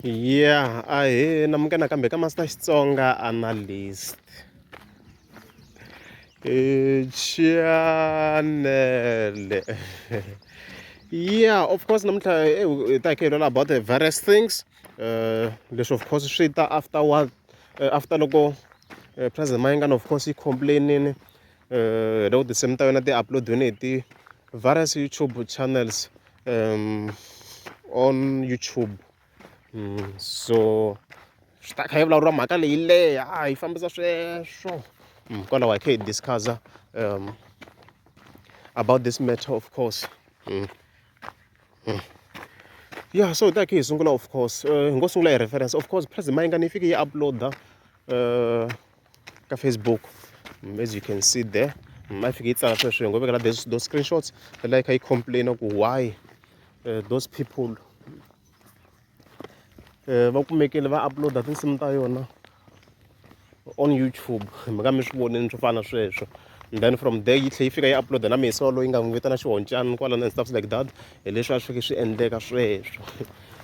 Yeah, ahee namuka nakambe ka Master Xitsonga Analyst chanele yeah of course namuntlha hi ta hi kha hi vulavula about the various things leswi of course swi ta after what after loko President Mayengani of course yi complain-ini loko tinsimu ta yona ti upload-iwini hi ti-various YouTube channels on YouTube so swi ta kha yi vulavuriwa mhaka leyi leha yi fambisa sweswo kwalaho hi kha hi discuss-a about this matter of course. Ya so hi ta hi kha hi sungula of course hi ngo sungula hi reference of course President Mayengani yi fike yi upload-a ka Facebook as you can see there. A yi fike yi tsala sweswo hi ngo vekela those screenshots la yi kha yi complain ku why those people va kumekile va upload-a tinsimu ta yona on YouTube. Hi mhaka mi swi vonile swo fana na sweswo. And then from there yi tlhela yi fika yi upload-a na Meso loyi nga n'wi vitana xihontshana kwalano and stuff like that. Hi leswi a swi fike swi endleka sweswo.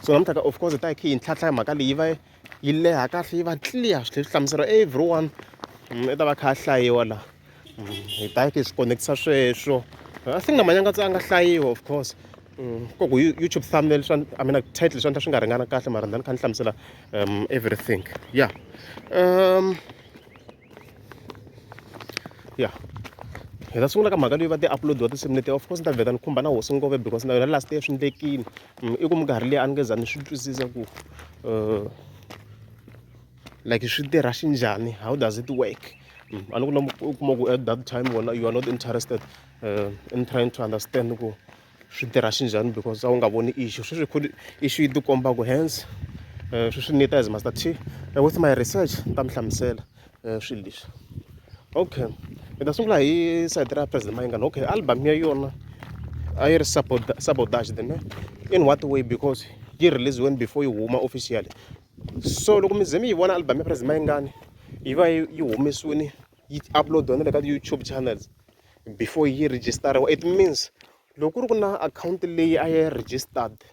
So namuntlha ka of course hi ta hi kha hi ntlhantlha mhaka leyi yi va yi leha kahle yi va clear swi tlhela swi hlamuseriwa everyone i ta va a kha a hlayiwa la. Hi ta hi kha hi swi connect-isa sweswo. I think na Manyangatsi a nga hlayiwa of course ko ku YouTube thumbnail swa I mean title swi endla swi nga ringana kahle mara ni kha ni hlamusela everything yeah. Ya hi ta sungula ka mhaka leyi va ti-upload-iwa tinsimu letiya of course ni ta vheta ni khumba na hosi ngove because na yona last year swi endlekile. I ku minkarhi liya a ni nge za ni swi twisisa ku like swi tirha xinjhani, how does it work. A ni ku na u kuma ku at that time wena you are not interested in trying to understand ku swi tirha xinjhani because a wu nga voni issue. Sweswi issue yi tikomba ku hence sweswi ni ta as Master T with my research ni ta mi hlamusela swilo leswi. Okay hi ta sungula hi sayiti ra President Mayengani. Okay album ya yona a yi ri sabotaged ne in what way because yi release-iwini before yi huma officially. So loko mi ze mi yi vona album ya President Mayengani yi va yi humesiwini yi upload-iwa na le ka YouTube channels before yi rejistariwa it means loko ku ri ku na akhawunti leyi a yi registered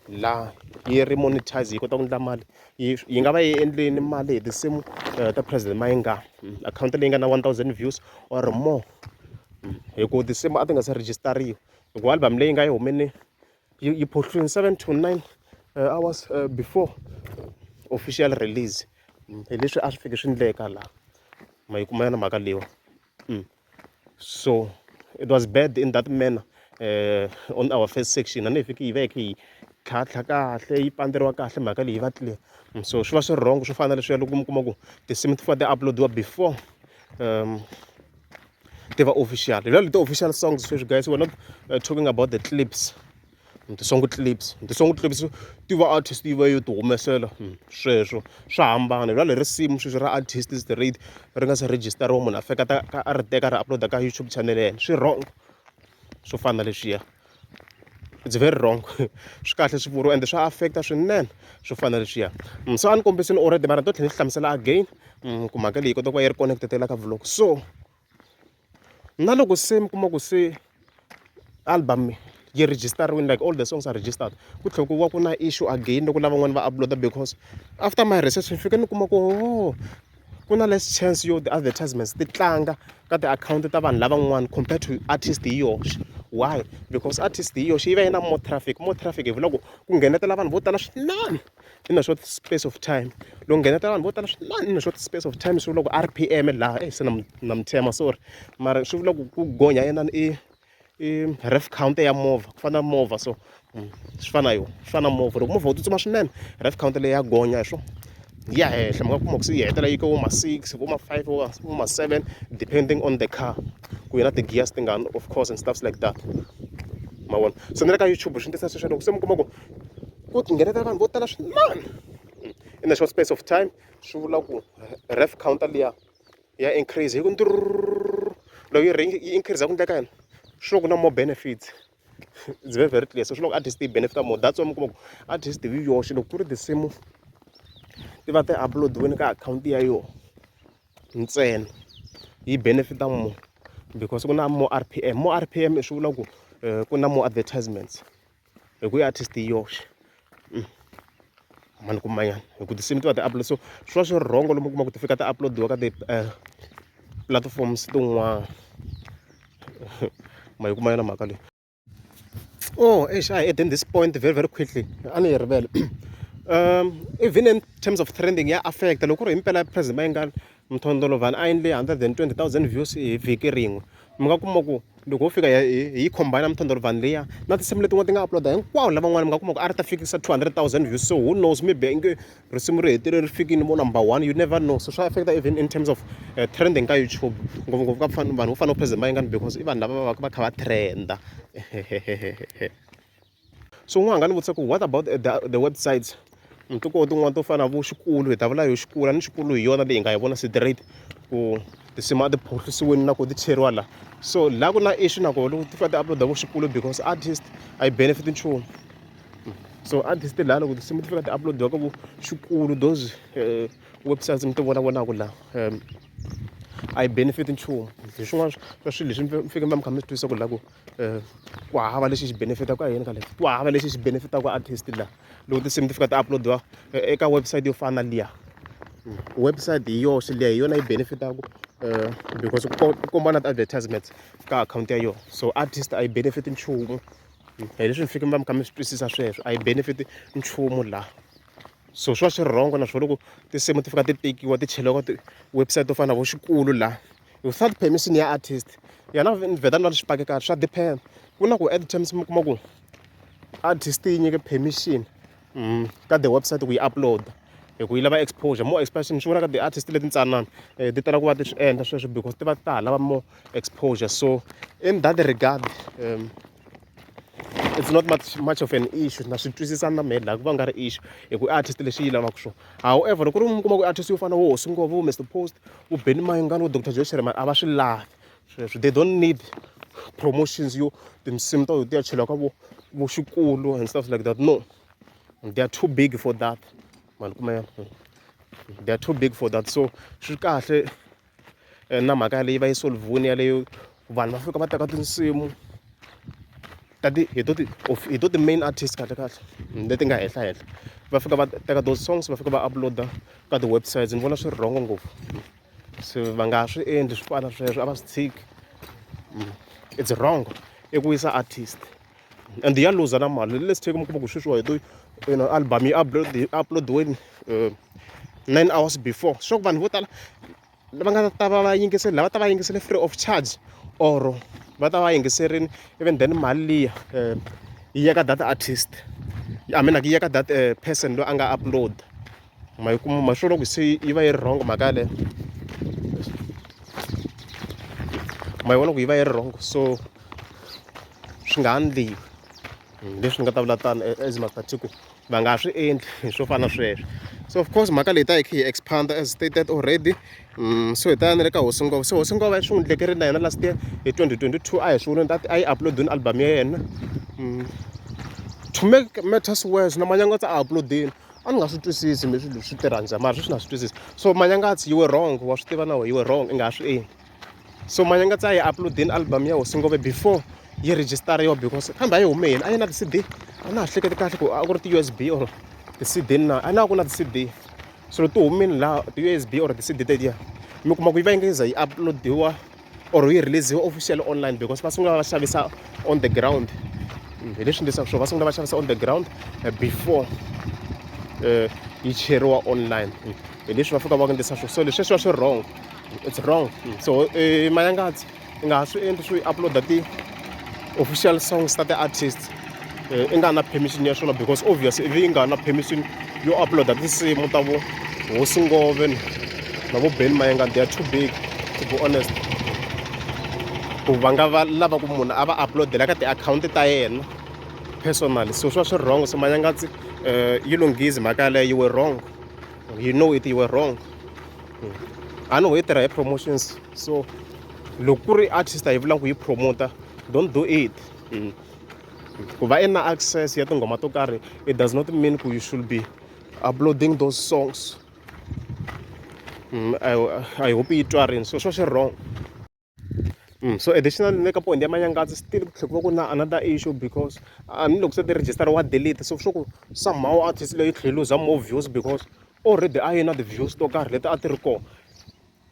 la yi ri monetize yi kota ku endla mali yi yi nga va yi endleni mali hi tinsimu ta President Mayengani. Akhawunti leyi nga na 1000 views or more hi ku tinsimu a ti nga se rejistariwa hi ku album leyi nga yi humile yi phohliwini 7 to 9 hours before official release. Hi leswi a swi fike swi endleka la ma yi kuma yona mhaka leyiwa. So it was bad in that manner on our first section a ni hi fiki yi va yi kha yi tlhantlha kahle yi pandzeriwa kahle mhaka leyi yi va clear. So swi va swi ri wrong swo fana na leswiya loko mi kuma ku tinsimu ti fanele ti upload-iwa before ti va official. Hi leti official songs sweswi guys we're not talking about the clips, ti-song clips, ti-song clips ti va artist yi va yo ti humesela sweswo swa hambana. Hi la risimu sweswi ra artist straight ri nga se rejistariwa munhu a fika ta a ri teka a ri upload-a ka YouTube channel ya yena swi wrong swo fana na leswiya. It's very wrong swi kahle swi vuriwa ende swa affect-a swinene swo fana na leswiya. So a ni kombisini already mara ni to tlhela ni hlamusela again ku mhaka leyi yi kota ku va yi ri connected la ka vlog. So na loko se mi kuma ku se album yi rejistariwini like all the songs are registered ku tlhela ku va ku na issue again loko lavan'wana va upload-a because after my research ni fike ni kuma ku oh ku na less chance yo ti-advertisements ti tlanga ka tiakhawunti ta vanhu lavan'wana compared to artist hi yoxe. Why? Because artist hi yoxe yi va yi na more traffic, more traffic hi vula ku ku nghenetela vanhu vo tala swinene in a short space of time. Loko nghenetela vanhu vo tala swinene in a short space of time swi vula ku R_P_M laha se na na mi thema sorry mara swi vula ku ku gonya inani i i rev count ya movha ku fana na movha so swi fana na yona swi fana na movha loko movha wu tsutsuma swinene rev count leyi ya gonya hi swona yi ya henhla mi nga kuma ku se yi hetelela yi ka vo ma 6 vo ma 5 vo ma 7 depending on the car ku yi na ti-gears tingani of course and stuffs like that ma vona. So na le ka YouTube swi endlisa sweswo loko se mi kuma ku ku nghenetela vanhu vo tala swinene in a short space of time swi vula ku rev counter liya ya increase hi ku loko yi yi increase ku endleka yini swi vula ku na more benefits. It's very very clear so swi vula ku artist yi benefit-a more that's why mi kuma ku artist hi yoxe loko ku ri tinsimu ti va ti upload-iwini ka akhawunti ya yona ntsena yi benefit-a more because ku na more R_P_M, more R_P_M swi vula ku ku na more advertisements hi ku i artist hi yoxe. Mani kumanyana hi ku tinsimu ti va ti upload so swi va swi ri wrong lomu u kuma ku ti fika ti upload-iwa ka ti-platforms tin'wana ma yi kuma yona mhaka leyi. Oh eish a hi add-eni this point very very quickly a ni yi rivele even in terms of trending ya affect-a loko ku ri himpela President Mayengani Mthondolovhana a endle 120,000 views hi vhiki rin'we mi nga kuma ku loko ho fika hi yi combine Mthondolovhana liya na tinsimu letin'wana ti nga upload-a hinkwawo lavan'wana mi nga kuma ku a ri ta fikisa 200,000 views so who knows maybe inge risimu ri hetelele ri fikini vo number one you never know so swa affect-a even in terms of trending ka YouTube ngopfungopfu ka vanhu vo fana na President Mayengani because i vanhu lava va va ka va kha va trend-a so un'wana a nga ni vutisa ku what about the websites ti kona tin'wana to fana na vo xikulu hi ta vula yo xikulu a ni xikulu hi yona leyi hi nga yi vona straight ku tinsimu a ti phohlisiwini na ku ti cheriwa la so laha ku na issue na kona loko ti fika ti upload vo xikulu because artist a yi benefit nchumu so artist laha loko tinsimu ti fika ti upload-iwa ka vo xikulu those websites mi ti vona vonaka laha a yi benefit nchumu hi swin'wana swa swilo leswi mi fike mi va mi kha mi swi twisisa ku la ku ku hava lexi xi benefit-aka a yini ka ku hava lexi xi benefit-aka artist la loko tinsimu ti fika ti upload-iwa eka website yo fana na liya website hi yoxe liya hi yona yi benefit-aka because ku komba na ti-advertisements ka akhawunti ya yona so artist a yi benefit nchumu hi leswi mi fike mi va mi kha mi swi twisisa sweswo a yi benefit nchumu laha so swi va swi ri wrong naswona loko tinsimu ti fika ti tekiwa ti cheriwa ka ti-website to fana na vo xikulu laha without permission ya artist yena ni vheta ni va ni swi pake kahle swa depend ku na ku at times mi kuma ku artist yi nyike permission ka the website ku yi upload hi ku yi lava exposure more expression swi vona ka ti-artist leti ntsanana ti tala ku va ti swi endla sweswo because ti va ta ha lava more exposure so in that regard it's not much much of an issue na swi twisisa na mehe laha ku va nga ri issue hi ku i artist lexi yi lavaka swona however loko ku ri mi kuma ku artist yo fana na vo Hosi Ngove vo Mister Post vo Benny Mayengani vo Doctor Joe Shirimani a va swi lavi sweswo they don't need promotions yo tinsimu ta ti ya cheliwa ka vo vo xikulu and stuff like that no they are too big for that mani kuma they are too big for that so swi kahle na mhaka yaleyo yi va yi solve-wini yaleyo vanhu va fika va teka tinsimu ta ti hi to ti hi to ti-main artist kahle kahle leti nga henhla henhla va fika va teka those songs va fika va upload-a ka ti-websites ni vona swi ri wrong ngopfu se va nga swi endli swi fana sweswo a va swi tshiki it's wrong i ku wisa artist and ya luza na mali let's take mi kuma ku sweswiwa hi to you know album yi upload yi upload-iweni 9 hours before swa ku vanhu vo tala lava nga ta va va yingiseli lava ta va yingisele free of charge or va ta va yingiserini even then mali liya yi ya ka that artist I mean yi ya ka that person loyi a nga upload ma yi kuma ma swi vona ku se yi va yi ri wrong mhaka yaleyo ma yi vona ku yi va yi ri wrong so swi nga endliwi leswi ni nga ta vula tano as Master Tiko va nga swi endli swo fana na sweswo so of course mhaka leyi ta yi kha yi expand as stated already so hi ta ya na le ka Hosi Ngove so Hosi Ngove swi n'wi endlekerile na yena last year hi 2022 a hi swi vonile a yi upload-ini album ya yena to make matters worse na Manyangatsi a upload-ini a ni nga swi twisisi me swilo swi tirha njhani mara sweswi na swi twisisa so Manyangatsi you were wrong wa swi tiva na wena you were wrong i nga ha swi endli so Manyangatsi a yi upload-ini album ya Hosi Ngove before yi register-iwa because kambe a yi hume yini a yi na ti-C_D a na ha hleketi kahle ku a ku ri ti-U_S_B or ti-C_D na a na ku na ti-C_D so ti humile laha ti-U_S_B or ti-C_D tetiya mi kuma ku yi va yi nge za yi upload-iwa or yi release-iwa officially online because va sungula va xavisa on the ground hi leswi endlisaka swona va sungula va xavisa on the ground before yi cheriwa online hi leswi va fika va endlisa swona so leswi swi va swi wrong it's wrong so Mayangatsi i nga ha swi endli swo upload-a ti-official songs ta ti-artist i nga na permission ya swona because obvious ivi yi nga na permission yo upload-a tinsimu ta vo Hosi Ngove na vo Benny Mayengani they are too big to be honest ku va nga va lava ku munhu a va upload-ela ka tiakhawunti ta yena personally so swi va swi ri wrong so Manyangatsi yi lunghizi mhaka yaleyo you were wrong you know it you were wrong a ni ho yi tirha hi promotions so loko ku ri artist a yi vulanga ku yi promota don't do it ku va i na access ya tinghoma to karhi it does not mean ku you should be uploading those songs I hope yi twarini so swa swi wrong. So additionally na le ka point ya Manyangadze still ku tlhela ku va ku ri na another issue because a ni loko se ti-register wa delete so swa ku somehow artist leyi yi tlhela yi lose more views because already a yi na ti-views to karhi leti a ti ri kona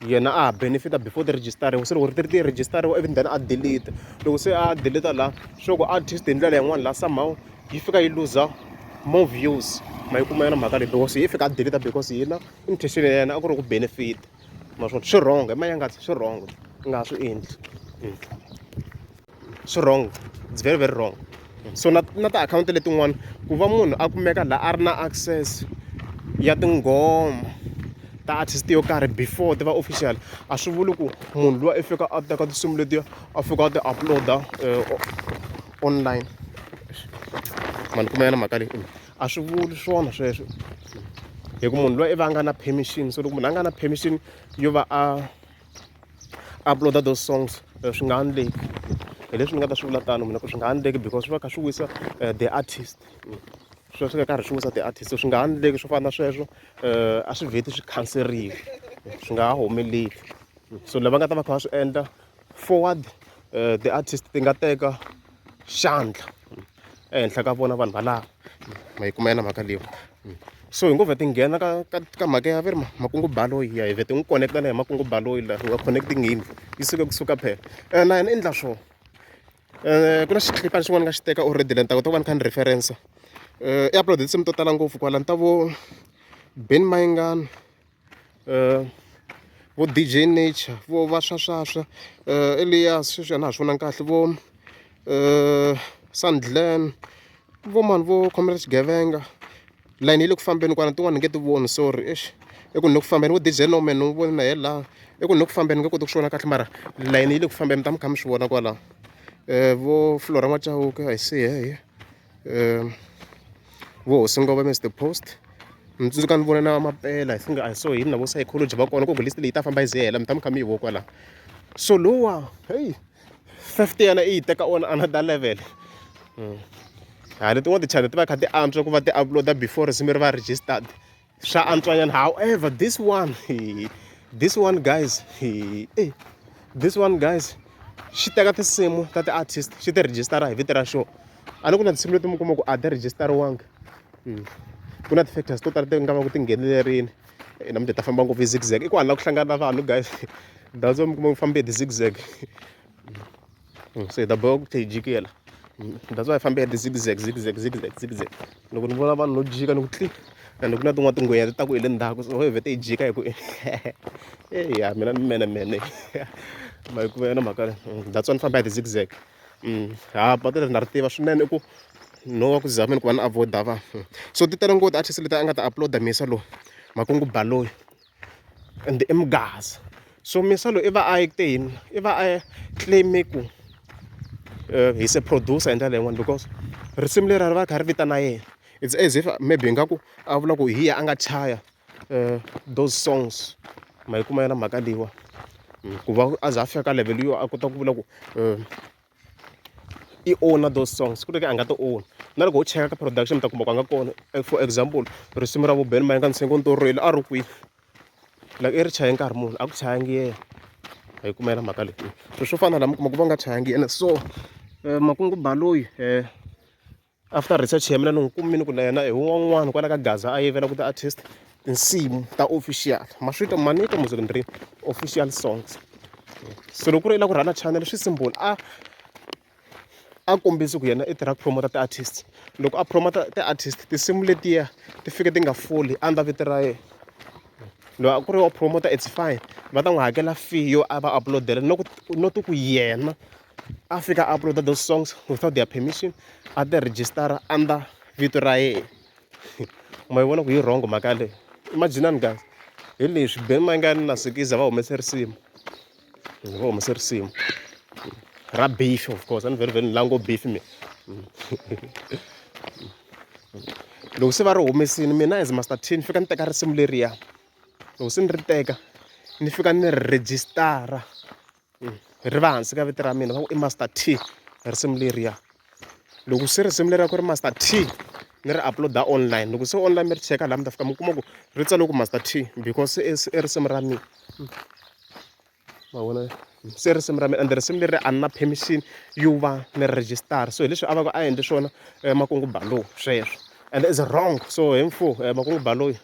yena a ha benefit-a before ti register-iwa se loko ti register-iwa ivi then a delete loko se a delete la swa ku artist hi ndlela yin'wani la somehow yi fika yi lose more views ma yi kuma yona mhaka leyi because yi fika a delete because yena intention ya yena a ku ri ku benefit ma swona swi wrong hi Manyangadze swi wrong u nga ha swi endli swi wrong it's very very wrong so na na tiakhawunti letin'wana ku va munhu a kumeka laha a ri na access ya tinghoma ta artist yo karhi before ti va official a swi vuli ku munhu luya i fika a teka tinsimu letiya a fika a ti upload-a online ma ni kuma yona mhaka leyi a swi vuli swona sweswo hi ku munhu loyi i va a nga na permission so loko munhu a nga na permission yo va a upload-a those songs swi nga endleki hi leswi ni nga ta swi vula tano mina ku swi nga endleki because swi va kha swi wisa the artist swi va swi karhi swi wisa the artist so swi nga endleki swo fana na sweswo a swi vheti swi khanseriwa swi nga ha humeleli so lava nga ta va kha va swi endla forward the artist ti nga teka xandla ehenhla ka vona vanhu valava ma yi kuma yena mhaka leyi so hi ngo vhete nghena ka mhaka ya ve ri Makungu Baloyi ya hi vhete n'wi connect-a na hi Makungu Baloyi la we are connecting him yi suke kusuka phela na yena i endla swona ku na xixikana xin'wana ni nga xi teka already la ni ta kota ku va ni kha ni reference i upload tinsimu to tala ngopfu kwala ni ta vo Benny Mayengani. Vo D_J Nature vo va swaswaswa Elias sweswi a na ha swi vonangi kahle vo Sandlen vo mani vo Khomela Xighevenga layeni yi le ku fambeni kwala tin'wani ni nge ti voni sorry exi i ku ni le ku fambeni vo D_J Norman ni vone na yena laha i ku ni le ku fambeni ni nge koti ku swi vona kahle mara layeni yi le ku fambeni mi ta mi kha mi swi vona kwala vo Flora N'wa-Chauke I see yeye. Vo hosi ngove Mister Post ni tsundzuka ni vona na Mapela I think I saw him na vo Psychology va kona ku list leyi ta famba yi ze yi hela mi ta mi kha mi yi vo kwala so lowa heyi theft ya yena i yi teka on another level ha letin'wana ti-channel ti va kha ti antswa ku va ti upload-a before risimu ri va registered swa antswanyana however this one this one guys this one guys xi teka tinsimu ta ti-artist xi ti rejistara hi vito ra xona a ni ku na tinsimu leti mi kuma ku a ti rejistariwanga ku na ti-factors to tala ti nga va ku ti nghenelerile namuntlha ta famba ngopfu hi zigzag i ku hala ku hlangana na vanhu guys that's why mi kuma ku fambe hi ti-zigzag se hi ta boheka ku tlhe hi jikela that's why hi fambe hi ti-zigzag zigzag zigzag zigzag loko ni vona vanhu no jika ni ku tli and ku na tin'wana tingwenya ti ta ku hi le ndzhaku so hi vhete hi jika hi ku eya mina ni menemene ma yi kuma yona mhaka leyi that's why ni famba hi ti-zigzag ha patu leri na ri tiva swinene i ku no wa ku zameni ku va ni avoid-a vanhu so ti tele ngopfu ti-artist leti a nga ta upload-a Misa loyi Makungu Baloyi and i Mgaza so Misa loyi i va a te yini i va a claim-e ku he's a producer hi ndlela yin'wani because risimu leri ri va ri kha ri vitana yena it's as if maybe ingaku a vula ku hi yena a nga chaya those songs ma yi kuma yona mhaka leyiwa ku va a za a fika ka level yo a kota ku vula ku i own those songs ku ri a nga ti own na loko ho cheka ka production mi ta kuma ku a nga kona for example risimu ra vo Benny Mayengani Nsengo Ntorile a ri kwihi like i ri chaye nkarhi muni a ku chayangi yena hi kuma yena mhaka leyi swilo swo fana na la mi kuma ku va nga chayangi yena so Makungu Baloyi after research ya mina ni n'wi kumile ku na yena hi wun'wana kwala ka Gaza a yivela ku ti-artist tinsimu ta official ma swi twa ma ni twa muzolo ni ri official songs so loko ku ri i lava ku rhana channel swi simple a a kombisi ku yena i tirha ku promote ti-artist loko a promote ti-artist tinsimu letiya ti fike ti nga foli under vito ra yena loko a ku ri wa promoter it's fine va ta n'wi hakela fee yo a va upload-ela no ku not ku yena a fika a upload those songs without their permission a ti register under vito ra yena ma yi vona ku yi wrong mhaka yaleyo imagine-ani guys hi leswi Benny Mayengani na Sikiza va humese risimu va humese risimu ra beef of course a ni vhele vhele ni lava ngo beef mina loko se va ri humesile mina as Master T ni fika ni teka risimu leriya loko se ni ri teka ni fika ni ri rejistara ri va hansi ka vito ra mina va ku i Master T risimu leriya loko se risimu leriya ku ri Master T ni ri upload-a online loko se online mi ri cheka laha mi ta fika mi kuma ku ri tsariwe ku Master T because i risimu ra mina ma vona. Se risimu ra mina ende risimu leri a ni na permission yo va ni register so hi leswi a va ku a endli swona Makungu Baloyi sweswo and is wrong so he mfo Makungu Baloyi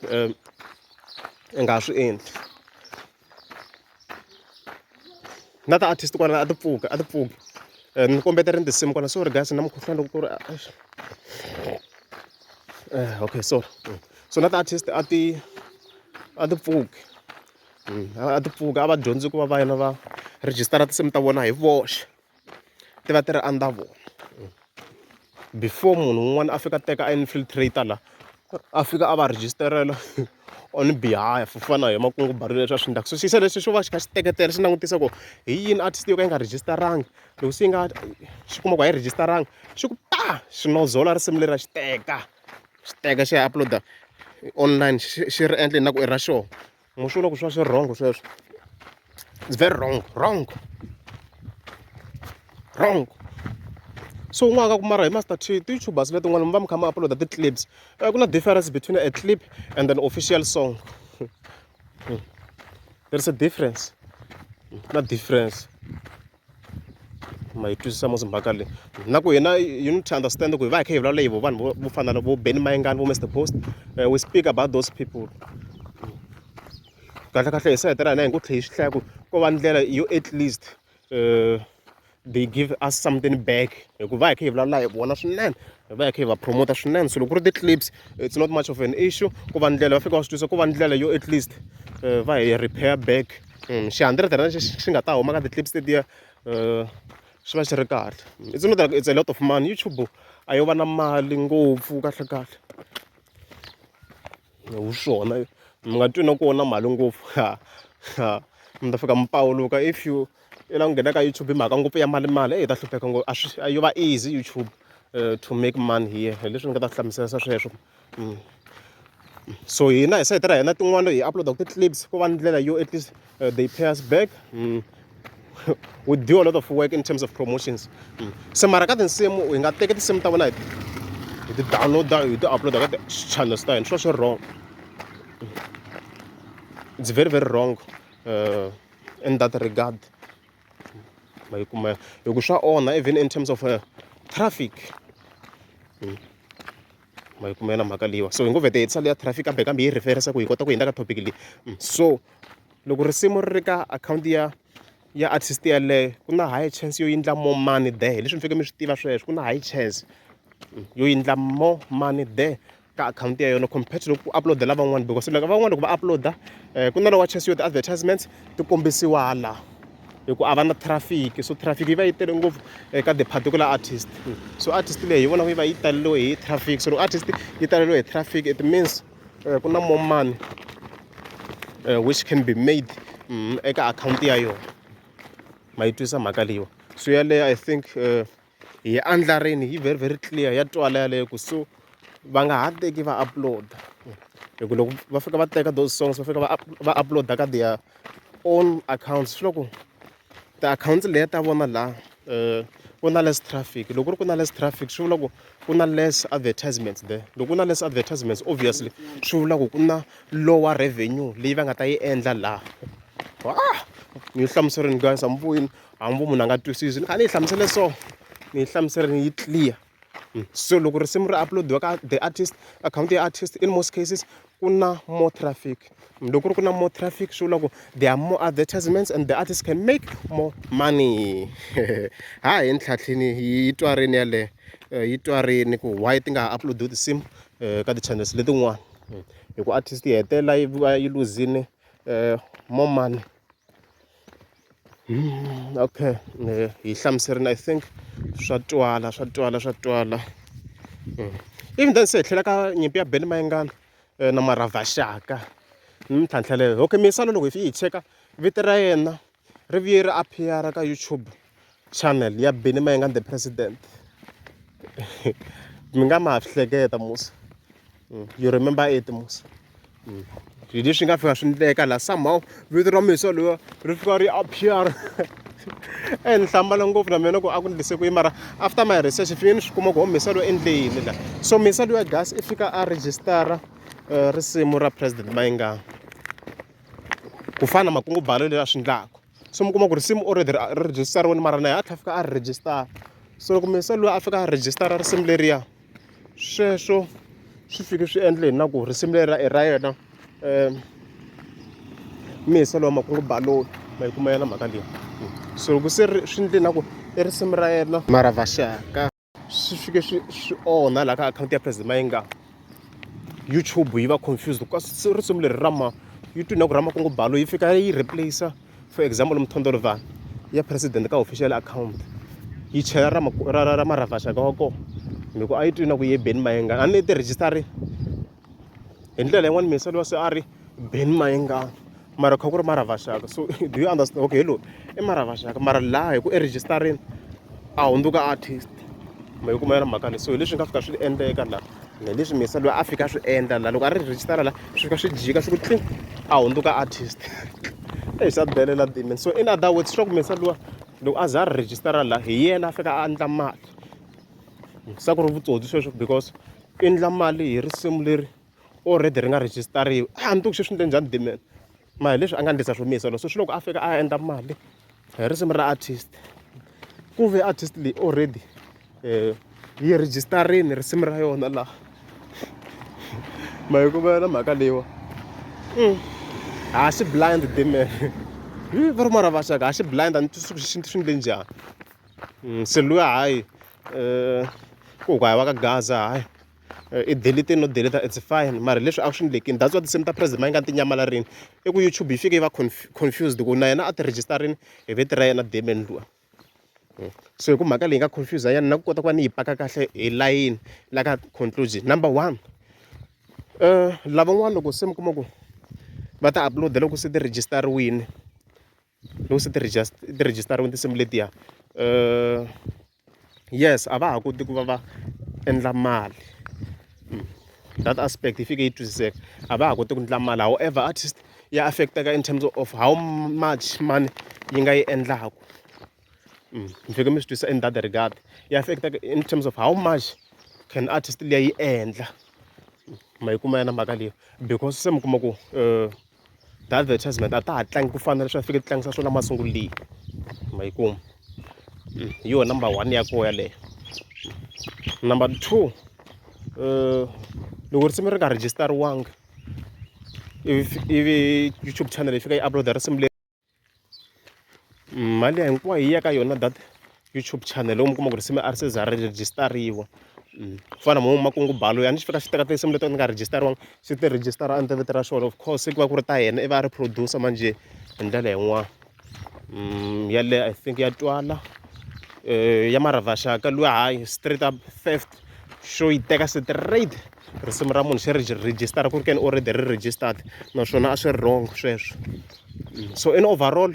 i nga ha swi endli na ti-artist kwala a ti pfuki a ti pfuki ni kombeterini tinsimu kwala sorry guys na mukhuhlwani loko ku ri okay sorry so na ti-artist a ti a ti pfuki a ti pfuki a va dyondzi ku va va yena va rejistara tinsimu ta vona hi voxe ti va ti ri under vona before munhu un'wana a fika a teka a infiltrate la a fika a va rejistarela on behalf ku fana na hi Makungu Baloyi leswi a swi endlaka so xi lexi xo va xi kha xi teketela xi langutisa ku hi yini artist yo ka yi nga register-angi loko se yi nga xi kuma ku a yi register-angi xi ku pa xi nozola risimu leri xi teka xi teka xi ya upload-a online xi xi ri endla ingaku i ra xona mo swi vona ku swi va swi wrong sweswo it's very wrong wrong wrong so un'wana ka ku mara hi Master T ti-youtubers letin'wana mi va mi kha mi upload ti-clips ku na difference between a clip and an official song there is a difference ku na difference ma yi twisisa mos mhaka leyi na ku hina you need to understand ku hi va hi kha hi vulavula hi vo vanhu vo vo fana na vo Benny Mayengani vo Mister Post we speak about those people kahle kahle hi sayiti ra hina hi ngo tlhe hi swi hlaya ku ko va ndlela yo at least they give us something back hikuva hi kha hi vulavula hi vona swinene hi va hi kha hi va promote swinene so loko ku ri ti-clips it's not much of an issue ku va ndlela va fika va swi twisa ku va ndlela yo at least va hi repair back xi hundred rand xi xi nga ta huma ka ti-clips tetiya xi va xi ri kahle it's not like it's a lot of money YouTube a yo va na mali ngopfu kahle kahle hi swona mi nga twi na ku na mali ngopfu ha ha mi ta fika mi pawuluka if you i lava ku nghena ka YouTube hi mhaka ngopfu ya mali mali hi ta hlupheka ngopfu a swi yo va easy YouTube to make money here hi leswi ni nga ta hlamusela sweswo. So hina hi sayiti ra hina tin'wana hi upload-aku ti-clips ko va ndlela yo at least they pay us back we do a lot of work in terms of promotions se mara ka tinsimu hi nga teki tinsimu ta vona hi hi ti download-a hi ti upload-a ka ti-channels ta hina swi va swi wrong it's very very wrong in that regard ma yi kuma hi ku swa onha even in terms of traffic. Ma yi kuma na mhaka leyiwa so hi ngo vhete hi hetisa leya traffic kambe kambe yi reference ku hi kota ku hundza ka topic leyi so loko risimu ri ri ka akhawunti ya ya artist yeleyo ku na high chance yo endla more money there hi leswi mi fanekele mi swi tiva sweswo ku na high chance yo endla more money there ka akhawunti ya yona compared to loko ku upload-ela van'wani because loko van'wani loko va upload-a ku na lowa chance yo ti-advertisements ti kombisiwa hala hi ku a va na traffic so traffic yi va yi tele ngopfu eka the particular artist so artist leyi hi vona yi va yi taleriwe hi traffic so loko artist yi taleriwe hi traffic it means ku na more money which can be made eka akhawunti ya yona ma yi twisisa mhaka leyiwa so yaleyo I think hi andlarini yi very very clear ya twala yaleyo ku so va nga ha teki va upload hi ku loko va fika va teka those songs va fika va va upload-a ka their own accounts swi loko ti-accounts letiya ta vona laha ku na less traffic loko ku ri ku na less traffic swi vula ku ku na less advertisements there loko ku na less advertisements obviously swi vula ku ku na lower revenue leyi va nga ta yi endla laha ni yi hlamuserini guys hambi hambi munhu a nga twisisi ni kha ni yi hlamusele so ni yi hlamuserini yi clear so loko risimu ri upload-iwa ka the artist akhawunti ya artist in most cases ku na more traffic loko ku ri ku na more traffic swi vula ku there are more advertisements and the artist can make more money ha hi ntlhatlhini yi twarini yaleyo yi twarini ku why ti nga ha upload-iwi tinsimu ka ti-channels letin'wana hi ku artist yi hetelela yi va yi luzini more money. Okay hi hlamuserile I think swa twala swa twala swa twala even then se hi tlhela ka nyimpi ya Benny Mayengani na Maravhaxaka ni mintlhantlha leyo okay misalo loko hi fike hi cheka vito ra yena ri vuye ri appear ka YouTube channel ya Benny Mayengani the president mi nga ma ha swi hleketa musi you remember it musi hi leswi nga fika swi endleka laha somehow vito ra misa loyi ri fika ri appear e ni hlamala ngopfu na mina ku a ku ndlise ku yini mara after my research fike ni swi kuma ku ho misa loyi endle yini la so misa luya gas i fika a rejistara risimu ra president Mayengani ku fana na Makungu Balo leswi a swi endlaka. So mi kuma ku risimu already ri rejistariwini mara na yena a tlhela a fika a ri rejistara. So loko muyisa luya a fika a rejistara risimu leriya sweswo swi fike swi endle na ku risimu leri i ra yena muyisa lowa makungu baloyi ma yi kuma yena mhaka leyi. So loko se ri swi endle na ku i risimu ra yena mara vaxaka swi fike swi onha laha ka akhawunti ya President Mayengani. YouTube yi va confused ku kasi risimu leri ra mani yi twi na ku ra makungu balo yi fika yi replace for example Mthondolovhana ya president ka official account yi chela ra ra ra ra Maravhaxaka wa kona hi ku a yi twi na ku ye Benny Mayengani a ni ti register hi ndlela yin'wani misa luwa se a ri Benny Mayengani mara kha ku ri Maravhaxaka so do you understand okay hi loyi i Maravhaxaka mara laha hi ku e register-ini a hundzuka artist ma yi kuma yona mhaka leyi so hi leswi nga fika swi endleka laha hi leswi misa loyi a fika a swi endla laha loko a ri register la swi fika swi jika swi ku tling a hundzuka artist eyi swa delela demon so in other words swa ku misa luwa loko a za a ri register la hi yena a fika a endla mali sa ku ri vutsotsi sweswo because i endla mali hi risimu leri already ri nga rejistariwa a ni tivi ku se swi endle njhani demon mara hi leswi a nga endlisa swo misa so swi loko a fika a endla mali hi risimu ra artist ku ve artist leyi already yi register-ini risimu ra yona laha ma yi kuma na mhaka leyiwa ha xi blind demon hi va ri mara vaxaka ha xi blind a ni twisisi ku xi swi endle njhani se luya hayi ku ku a hi wa ka Gaza hayi i delete no delete it's fine mara leswi a swi endlekini that's why tinsimu ta President Mayengani ti nyamalarini i ku YouTube yi fike yi va confused ku na yena a ti register-ini hi vito ra yena Damian luwa so hi ku mhaka leyi nga confuse nyana na ku kota ku va ni yi paka kahle hi layini la ka conclusion number one lavan'wana loko se mi kuma ku va ta upload loko se ti register-iwini loko se ti ti register-iwini tinsimu letiya yes a va ha koti ku va va endla mali that aspect yi fike yi twisiseka a va ha koti ku endla mali however artist ya affect-eka in terms of how much money yi nga yi endlaku mi fike mi swi twisisa in that regard ya affect-eka in terms of how much can artist liya yi endla ma yi kuma yona mhaka leyi because se mi kuma ku ti-advertisement a ta ha tlangi ku fana na leswi a fike ti tlangisa swona masunguleni ma yi kuma hi yona number one ya kona yaleyo number two loko risimu ri nga rejistariwanga ivi YouTube channel yi fika yi upload risimu leri mali ya hinkwayo yi ya ka yona that YouTube channel loko mi kuma ku risimu a ri se za ri rejistariwa ku fana na Makungu Balo a ni xi fika xi teka tinsimu leti ti nga rejistariwanga xi ti rejistara under vito ra xona of course ku va ku ri ta yena i va a ri producer manjhe hi ndlela yin'wana yaleyo I think ya twala ya Maravhaxaka luya hayi straight up theft xo yi teka straight risimu ra munhu xi ri rejistara ku ri ke ni already ri registered naswona a swi ri wrong sweswo so in overall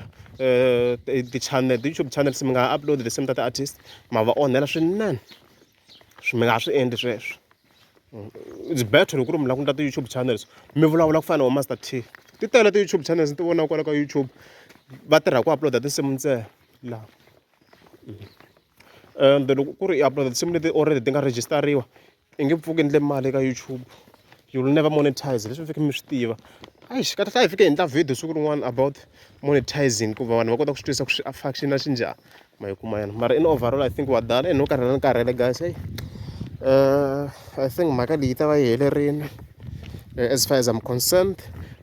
ti-channel ti-YouTube channels mi nga ha upload tinsimu ta ti-artist ma va onhela swinene swi mi nga ha swi endli sweswo it's better loko ku ri mi lava ku endla ti-YouTube channels mi vulavula ku fana na vo Master T ti tele ti-YouTube channels ni ti vonaka kwala ka YouTube va tirha ku upload-a tinsimu ntsena laha ende loko ku ri i upload tinsimu leti already ti nga rejistariwa i nge pfuki endle mali eka YouTube you will never monetize leswi mi fanekele mi swi tiva eish kahle kahle hi fike hi endla video siku rin'wana about monetizing ku va vanhu va kota ku swi twisisa ku swi function xi njhani ma yi kuma yana mara in overall I think wa dala no karhala ni karhele guys hey I think mhaka leyi yi ta va yi helerile as far as I'm concerned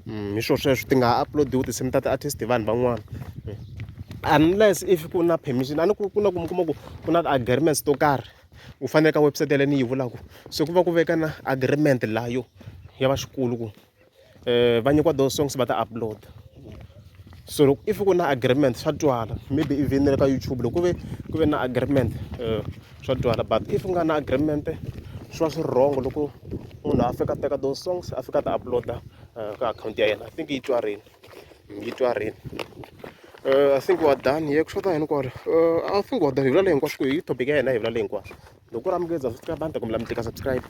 hi swo sweswo ti nga ha upload-iwi tinsimu ta ti-artist hi vanhu van'wana unless if ku na permission a ni ku ku na ku mi kuma ku ku na ti-agreements to karhi u fanele ka website yaleyo ni yi vulaka se ku va ku veka na agreement layo ya va xikulu ku va nyikiwa those songs va ta upload so loko if ku na agreement swa twala maybe even na le ka YouTube loko ku ve ku ve na agreement swa twala but if ku nga na agreement swi va swi ri wrong loko munhu a fika a teka those songs a fika a ti upload-a ka akhawunti ya yena I think yi twarile yi twarile I think we are done here ku xota yini kwala I think we are done hi vulavule hinkwaswo ku hi topic ya hina hi vulavule hinkwaswo loko ku ri amukeza swi banda kumbe la mi tlika subscribe.